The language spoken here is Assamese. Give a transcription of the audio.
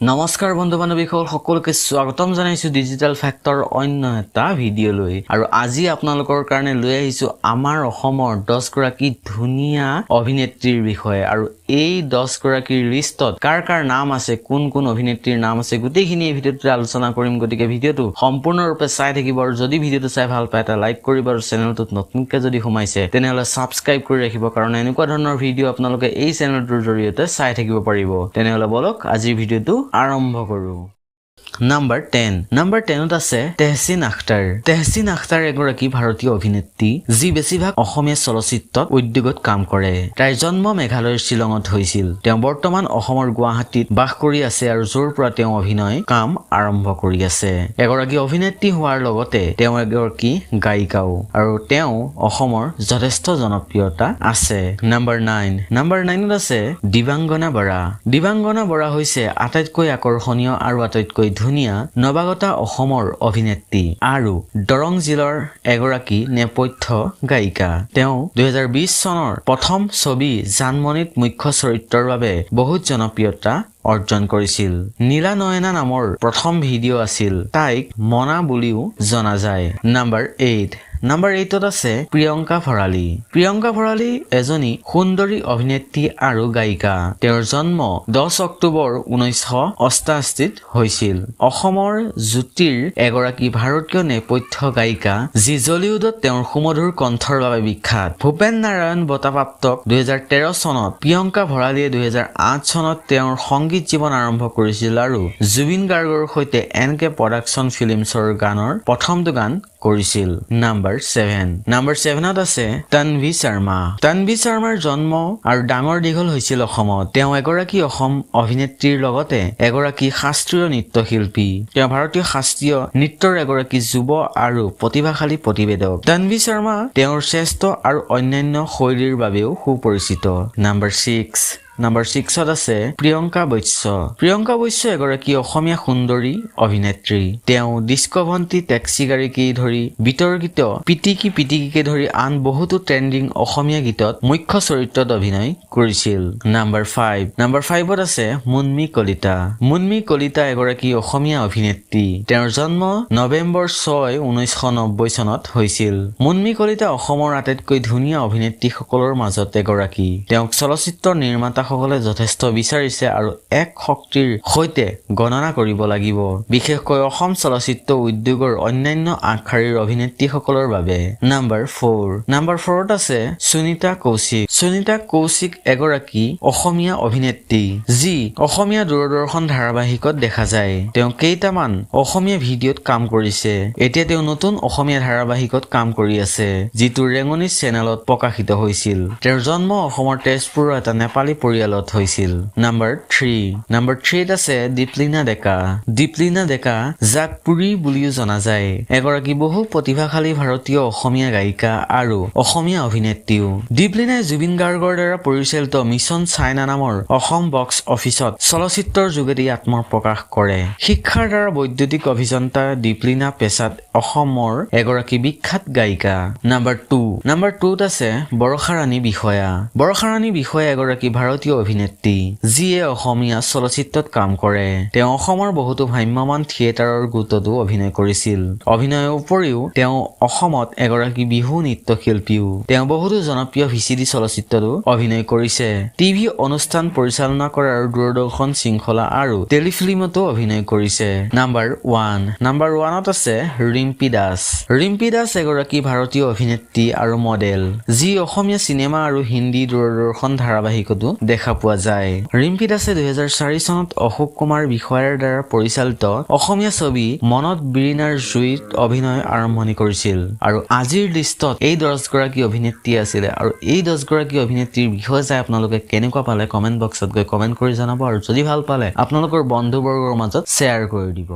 নমস্কাৰ বন্ধু বান্ধৱীসকল, সকলোকে স্বাগতম জনাইছোঁ ডিজিটেল ফেক্টৰ অন্য এটা ভিডিঅ'লৈ। আৰু আজি আপোনালোকৰ কাৰণে লৈ আহিছোঁ আমাৰ অসমৰ 10গৰাকী ধুনীয়া অভিনেত্ৰীৰ বিষয়ে। আৰু এই 10গৰাকীৰ লিষ্টত কাৰ কাৰ নাম আছে, কোন কোন অভিনেত্ৰীৰ নাম আছে, গোটেইখিনি এই ভিডিঅ'টোতে আলোচনা কৰিম। গতিকে ভিডিঅ'টো সম্পূৰ্ণৰূপে চাই থাকিব আৰু যদি ভিডিঅ'টো চাই ভাল পায়, এটা লাইক কৰিব আৰু চেনেলটোত নতুনকৈ যদি সোমাইছে, তেনেহ'লে ছাবস্ক্ৰাইব কৰি ৰাখিব, কাৰণ এনেকুৱা ধৰণৰ ভিডিঅ' আপোনালোকে এই চেনেলটোৰ জৰিয়তে চাই থাকিব পাৰিব। তেনেহ'লে বলক, আজিৰ ভিডিঅ'টো আৰম্ভ কৰোঁ। নাম্বাৰ 10। নাম্বাৰ 10ত আছে তেহচিন আখতাৰ। তেহচিন আখতাৰ এগৰাকী ভাৰতীয় অভিনেত্ৰী, যি বেছিভাগ অসমীয়া চলচ্চিত্ৰত উদ্যোগত কাম কৰে। তাইৰ জন্ম মেঘালয়ৰ শ্বিলঙত হৈছিল। তেওঁ বৰ্তমান অসমৰ গুৱাহাটীত বাস কৰি আছে আৰু য'ৰ পৰা তেওঁ অভিনয় কাম আৰম্ভ কৰি আছে। এগৰাকী অভিনেত্ৰী হোৱাৰ লগতে তেওঁ এগৰাকী গায়িকাও আৰু তেওঁ অসমৰ যথেষ্ট জনপ্ৰিয়তা আছে। নাম্বাৰ 9। নাম্বাৰ 9ত আছে দিবাংগনা বৰা। দিবাংগনা বৰা হৈছে আটাইতকৈ আকৰ্ষণীয় আৰু আটাইতকৈ ধুনীয়া নৱাগতা অসমৰ অভিনেত্ৰী আৰু দৰং জিলাৰ এগৰাকী নেপথ্য গায়িকা। তেওঁ 2020 চনৰ প্ৰথম ছবি জানমণিত মুখ্য চৰিত্ৰৰ বাবে বহুত জনপ্ৰিয়তা অৰ্জন কৰিছিল। নীলা নয়না নামৰ প্ৰথম ভিডিঅ' আছিল। তাইক মনা বুলিও জনা যায়। নাম্বাৰ 8। নাম্বাৰ 8ত আছে প্ৰিয়ংকা ভৰালী। প্ৰিয়ংকা ভৰালী এজনী সুন্দৰী অভিনেত্ৰী আৰু গায়িকা। তেওঁৰ জন্ম 10 অক্টোবৰ 1988ত হৈছিল। অসমৰ জ্যোতিৰ এগৰাকী ভাৰতীয় নেপথ্য গায়িকা, যি জলিউডত তেওঁৰ সুমধুৰ কণ্ঠৰ বাবে বিখ্যাত। ভূপেন নাৰায়ণ বঁটাপ্ৰাপ্তক 2013 চনত। প্ৰিয়ংকা ভৰালীয়ে 2008 চনত তেওঁৰ সংগীত জীৱন আৰম্ভ কৰিছিল আৰু জুবিন গাৰ্গৰ সৈতে এন কে প্ৰডাকশ্যন ফিল্মছৰ গানৰ প্ৰথমটো গান কৰিছিল। নাম্বাৰ 7। নাম্বাৰ 7ত আছে তনভি শৰ্মা। তনভি শৰ্মাৰ জন্ম আৰু ডাঙৰ দীঘল হৈছিল অসমত। তেওঁ এগৰাকী অসম অভিনেত্ৰীৰ লগতে এগৰাকী শাস্ত্ৰীয় নৃত্যশিল্পী। তেওঁ ভাৰতীয় শাস্ত্ৰীয় নৃত্যৰ এগৰাকী যুৱ আৰু প্ৰতিভাশালী প্ৰতিবেদক। তনভি শৰ্মা তেওঁৰ শ্ৰেষ্ঠ আৰু অন্যান্য শৈলীৰ বাবেও সুপৰিচিত। নাম্বাৰ 6। নাম্বাৰ 6ত আছে প্ৰিয়ংকা বৈশ্য। প্ৰিয়ংকা বৈশ্য এগৰাকী অসমীয়া সুন্দৰী অভিনেত্ৰী। তেওঁ ডিস্কভন্তি টেক্সি গাড়ীকে ধৰি বিতৰ্কিত পিটিকি পিটিকিকে ধৰি আন বহুতো ট্ৰেণ্ডিং অসমীয়া গীতত মুখ্য চৰিত্ৰত অভিনয় কৰিছিল। নাম্বাৰ 5। নাম্বাৰ 5ত আছে মুন্মী কলিতা। মুন্মী কলিতা এগৰাকী অসমীয়া অভিনেত্ৰী। তেওঁৰ জন্ম নৱেম্বৰ 6, 1990 চনত হৈছিল। মুন্মী কলিতা অসমৰ আটাইতকৈ ধুনীয়া অভিনেত্ৰীসকলৰ মাজত এগৰাকী। তেওঁক চলচ্চিত্ৰ নিৰ্মাতাসকলে যথেষ্ট বিচাৰিছে আৰু এক শক্তিৰ সৈতে গণনা কৰিব লাগিব, বিশেষকৈ অসম চলচ্চিত্ৰ উদ্যোগৰ অন্যান্য আগশাৰীৰ অভিনেত্ৰীসকলৰ বাবে। নাম্বাৰ 4। নাম্বাৰ 4ত আছে সুনীতা কৌশিক। সুনীতা কৌশিক এগৰাকী অসমীয়া অভিনেত্ৰী, যি অসমীয়া দূৰদৰ্শন ধাৰাবাহিকত দেখা যায়। তেওঁ কেইটামান অসমীয়া ভিডিঅ'ত কাম কৰিছে। এতিয়া তেওঁ নতুন অসমীয়া ধাৰাবাহিকত কাম কৰি আছে, যিটো ৰেঙনি চেনেলত প্ৰকাশিত হৈছিল। তেওঁৰ জন্ম অসমৰ তেজপুৰৰ এটা নেপালী পৰিয়ালত হৈছিল। নাম্বাৰ 3। নাম্বাৰ 3ত আছে দীপলিনা ডেকা। দীপলিনা ডেকা, যাক পুৰী বুলিও জনা যায়, এগৰাকী বহু প্ৰতিভাশালী ভাৰতীয় অসমীয়া গায়িকা আৰু অসমীয়া অভিনেত্ৰীও। দীপলিনাই জুবিন গাৰ্গৰ দ্বাৰা পৰিচালিত মিছন চাইনা নামৰ অসম বক্স অফিচত চলচ্চিত্ৰৰ যোগেদি আত্মপ্ৰকাশ কৰে। শিক্ষাৰ দ্বাৰা বৈদ্যুতিক অভিযন্তা দীপলিনা পেছাত অসমৰ এগৰাকী বিখ্যাত গায়িকা। নাম্বাৰ 2। নাম্বাৰ 2ত আছে বৰষাৰাণী বিষয়া। বৰষাৰাণী বিষয়া এগৰাকী ভাৰতীয় অভিনেত্ৰী, যিয়ে অসমীয়া চলচ্চিত্ৰত কাম কৰে। তেওঁ অসমৰ বহুতো ভ্ৰাম্যমাণ থিয়েটাৰৰ গোটতো অভিনয় কৰিছিল। অভিনয়ৰ উপৰিও তেওঁ অসমত এগৰাকী বিহু নৃত্যশিল্পীও। তেওঁ বহুতো জনপ্ৰিয় ভিচিডি চলচ্চিত্ৰতো অভিনয় কৰিছে। টিভি অনুষ্ঠান পৰিচালনা কৰা আৰু দূৰদৰ্শন শৃংখলা আৰু টেলিফিল্মতো অভিনয় কৰিছে। নাম্বাৰ 1। নাম্বাৰ 1ত আছে ৰিম্পী দাস। ৰিম্পী দাস এগৰাকী ভাৰতীয় অভিনেত্ৰী আৰু মডেল, যি অসমীয়া চিনেমা আৰু হিন্দী দূৰদৰ্শন ধাৰাবাহিকতো দেখা পোৱা যায়। ৰিম্পী দাসে 2004 চনত অশোক কুমাৰ বিষয়াৰ দ্বাৰা পৰিচালিত অসমীয়া ছবি মনত বিৰিণাৰ জুইত অভিনয় আৰম্ভণি কৰিছিল। আৰু আজিৰ লিষ্টত এই 10গৰাকী অভিনেত্ৰী আছিলে। আৰু এই 10গৰাকী অভিনেত্ৰীৰ বিষয়ে চাই আপোনালোকে কেনেকুৱা পালে, কমেণ্ট বক্সত গৈ কমেণ্ট কৰি জনাব আৰু যদি ভাল পালে, আপোনালোকৰ বন্ধুবৰ্গৰ মাজত শ্বেয়াৰ কৰি দিব।